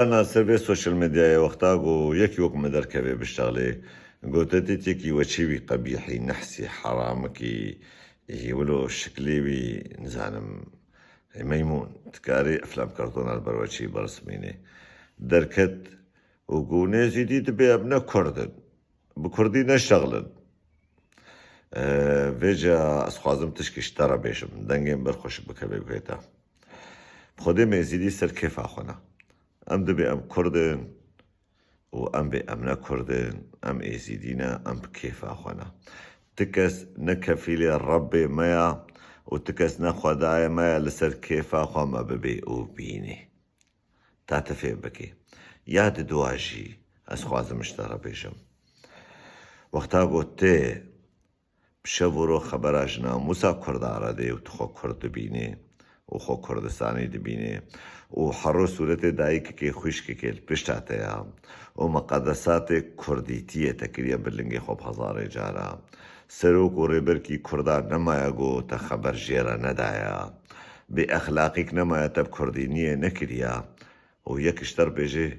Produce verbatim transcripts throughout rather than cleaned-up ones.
Ana ser vê sosyal medyayê wexta ku yekî wek me derkeve biştexlê, gote tê têkî we çî wî qebîhî, nehsî, heramikî, î wilo şiklê wî, nizanim, ê meymûn, dikarî eflam kartona li ber we çî birismînê. Derket û got, nêzîdî dibê em ne Kurd in. Bi Kurdî neşexlin. Ee, vêca ez xwazim tişkî ji te re bêjim. Dengên ber xweşik bikeve guhê te. Xwedê me êzîdî ser kêfa xwe ne. Em dibê em Kurd in û em bê em ne Kurd in, em êzîdî ne, em bi kêfa xwe ne. Ti kes ne kefîlê Rebbê me ya û ti kes ne Xwedayê me ya li ser kêfa xwe me bibê û bînê. Ta tu fêm bikî. Ya di dua jî ez xwazim ji te re bêjim. Wexta ku tu bi şev û roj xebera ji namûsa Kurda re dê û tu xwe Kurd dibînê û xwe Kurdistanî dibînê û hero sûretê dayikekê xwîşkekê li pişta te ya û miqedesatê Kurdîtiyê te kiriye bi lingê xwe bi hezarê cara. Serok û rêberkî Kurda nemaye ku te xeber jê re nedaya. Bêexlaqîk nemaye te bi Kurdîniyê nekiriya û yek ji te re bêje,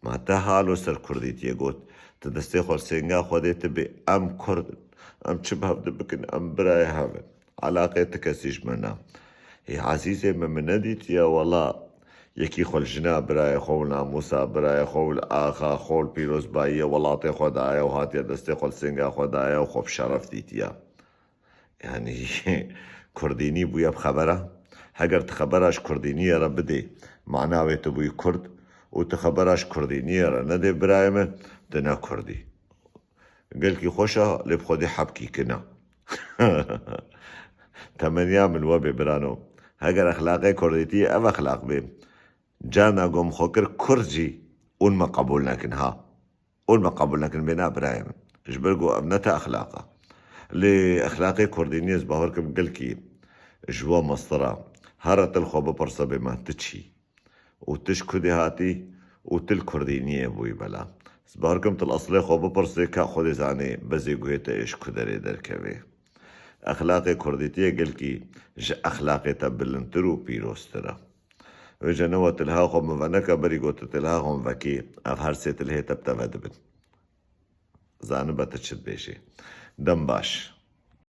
ma te halo ser Kurdîtiyê got, tu destê xwe li sênga xwe dê, tu bê em Kurd in, em çi bi hev dibikin, em birayê hev in. Elaqê ti kesî ji me ne. Hê ezîzê me, min nedîtiye wela yekî xwe li jina birayê xwe û namûsa birayê xwe û li axa xwe û li pîrozbayiya welatê xwe daye û hatiye destê xwe li sênga xwe daye û xwe bi şeref dîtiye. Yanî Kurdînî bûye bi xebera. Heger tu xebera ji Kurdîniyê re bidê, mana wê tu bûyî Kurd û tu xebera ji Kurdîniyê re nedê birayê min, tu ne Kurdî. Gelkî xweş e, lê bi Xwedê hebkî kin e. Temeniya min we bê birano. Heger exlaqê Kurdîtiyê ev exlaq bê, carna ku min xwe kir Kurd jî, hûn me qebûl nekin ha. Hûn me qebûl nekin, bê na birayê min. Ji ber ku ev ne te exlaq e. Lê exlaqê Kurdîniyê ez bawer kim gelkî ji we mestir e. Here tu li xwe bipirse bê ma tu çî? Û tu ji ku dê hatî û tu li Kurdîniyê bûyî bela. Ez bawer kim tu li eslê xwe bipirse ka Xwedê zanê bezê guhê te ê ji ku derê derkevê. Exlaqê Kurdîtiyê gelkî ji exlaqê te bilindtir û pîroztir e. Vêca ne we tilha xwe min veneke, berî ku tu tilha xwe min vekî, ev her sê tilhê te bi te ve dibin. Zanibe tu çi dibêjî. Dem baş.